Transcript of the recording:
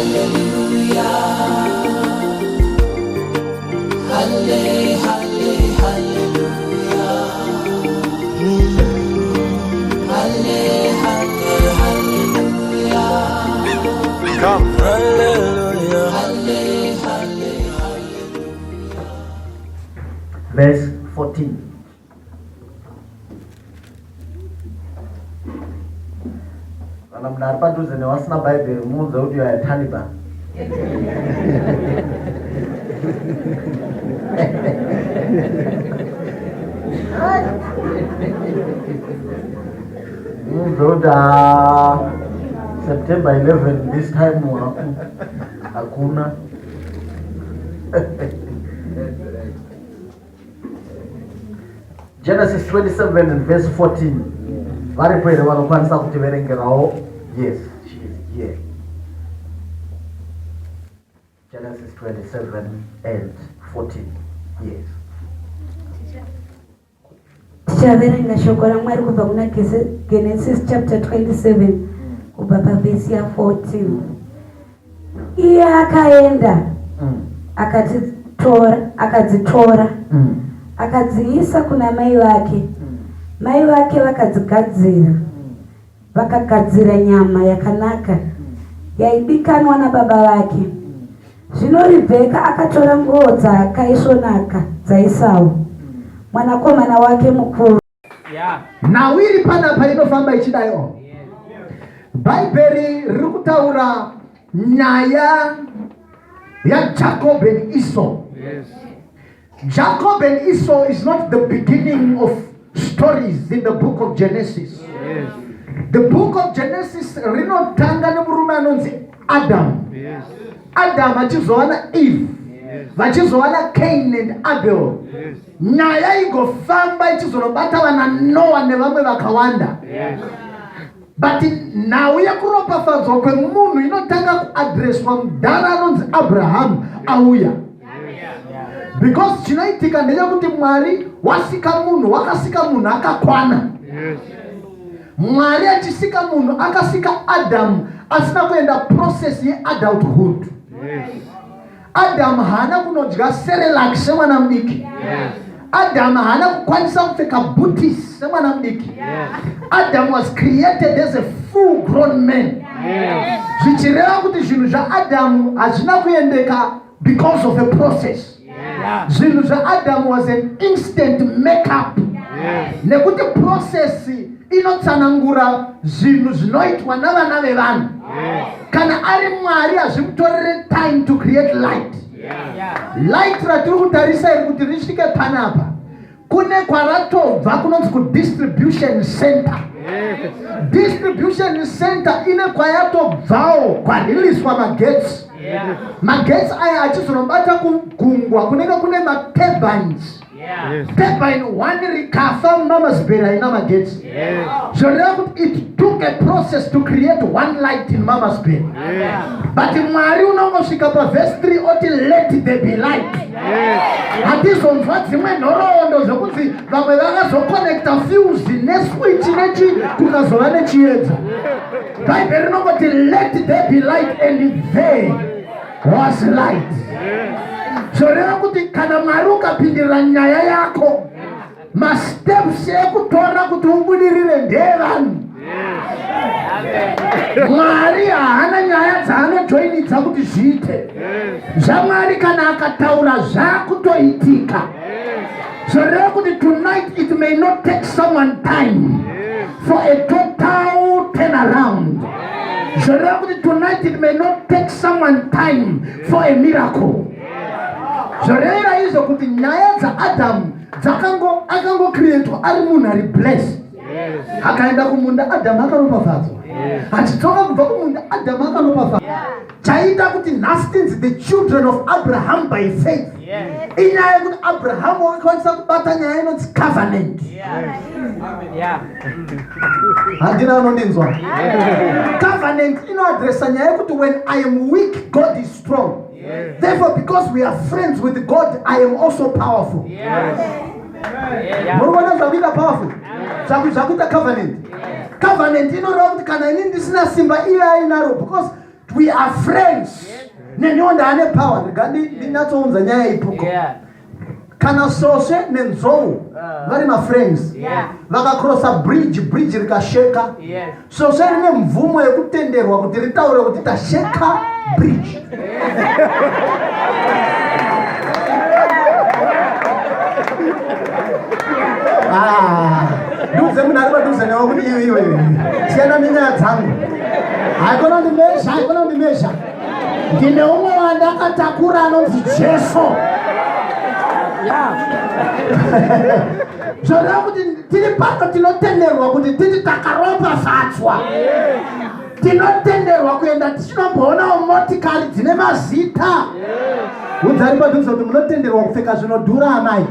Hallelujah. Halle, halle, hallelujah. Halle, halle, hallelujah. Come. Hallelujah. Halle, halle, hallelujah. Verse 14. Kana munhu ari padhuze newasina Bhaibheri, muudze kuti you are a Taliban. Muudze kuti ah, September 11 this time hakuna. Genesis 27 and verse 14. Varipo here vanokwanisa kutiverengerawo? Yes, she is here. Genesis 27 and 14. Yes. Tichaverenga shoko raMwari kubva kuna Genesis chapter 27 kubva pavhesi ya 14. Iye akaenda akatitora akadzitora akadziisa kuna mai vake. Mai vake vakadzigadzira, vakagadzira nyama yakanaka yaidikanwa nababa vake. Zvino Ribheka akatora nguo dzakaisvonaka dzaIsau mwanakomana wake mukuru. Nhau iri panapa inofamba ichidaiwo. Bhaibheri riri kutaura nyaya yaJacob and Esau. Jacob and Esau is not the beginning of stories in the book of Genesis. The book of Genesis rinotanga nemurume anonzi Adam. Adam achizova naEve, vachizova naCain and Abel. Nyaya igofamba ichizonobata vana Noah nevamwe vakawanda. But nhau yekuropafadzwa kwemunhu inotanga kuadreswa mudhara anonzi Abraham auya. Because chinoitika ndechekuti Mwari wasika munhu, wakasika munhu akakwana. Mwari achisika munhu akasika Adam asina kuenda process yeadulthood. Adam haana kunodya Cerelac semwana mudiki. Adam haana kukwanisa kupfeka booties semwana mudiki. Adam was created as a full grown man. Zvichireva kuti zvinhu zvaAdamu hazvina kuendeka because of a process. Zvinhu zvaAdamu was an instant makeup. Nekuti process inotsanangura zvinhu zvinoitwa navana vevanhu. Kana ari Mwari hazvimutorere time to create light. Light ratiri kutarisa iri kuti risvike panapa kune kwaratobva kunonzi kudistribution center. Distribution center ine kwayatobvawo kwariliswa magetsi. Magetsi aya achizonobata kugungwa kunenge kune maturbines. Turbine one rikafa Mamasbury haina magetsi. Zvoreva kuti it took a process to create one light in Mamasbury. But Mwari unongosvika pavhesi 3 oti let there be light. Hatizonzwa dzimwe nhoroondo zvokunzi vamwe vakazokonekta fuse neswitch nechi kukazova nechiedza. Bhaibheri rinongoti let there be light and there was light. Zvoreva kuti kana Mwari ukapindirira nyaya yako, masteps ekutora kuti ubudirire ndeevanhu. Mwari haana nyaya dzaanojoinidza kuti zviite. ZvaMwari kana akataura zvakutoitika. Zvoreva kuti tonight it may not take someone time for a total turnaround. Zvoreva kuti tonight it may not take someone time for a miracle. Zvoreva izvo kuti nyaya dzaAdamu dzakango akangocreatwa ari munhu ari blessed. Akaenda kumunda Adamu akaropafadzwa. Achidzoka kubva kumunda Adamu akaropafadzwa. Chaita kuti nhasi tinzi the children of Abraham by faith. Inyaya yekuti Abraham wakakwanisa kubata nyaya inonzi covenant. Handina anondinzwa. Covenant inoadresa nyaya yekuti when I am weak, God is strong. Therefore, because we are friends with God, I am also powerful. Muri kuona zvakuita powerful? Zvakuita covenant. Covenant inoreva kuti kana ini ndisina simba iye ainaro, because We are friends. Neniwo ndaane power. Rega ndinyatsounza nyaya ipuko. Kana svosve nenzou vari mafriends vakakrosa bridge, bridge rikasheka, svosve rine mvumo yekutenderwa kuti ritaure kuti tasheka bridge. Ah, ndiudze munhu ari padhuze newe kuti iwe, iwe, siyana nenyaya dzangu. Haikona kundimezha, haikona kundimezha. Ndine umwe wandakatakura anonzi Jesu. Zvoreva kuti tiri pano tinotenderwa kuti titi takaropafadzwa. Tinotenderwa kuenda tichinomboonawo motikari dzine mazita. Udzari padhuze kuti munotenderwa kupfeka zvinodhura, amai.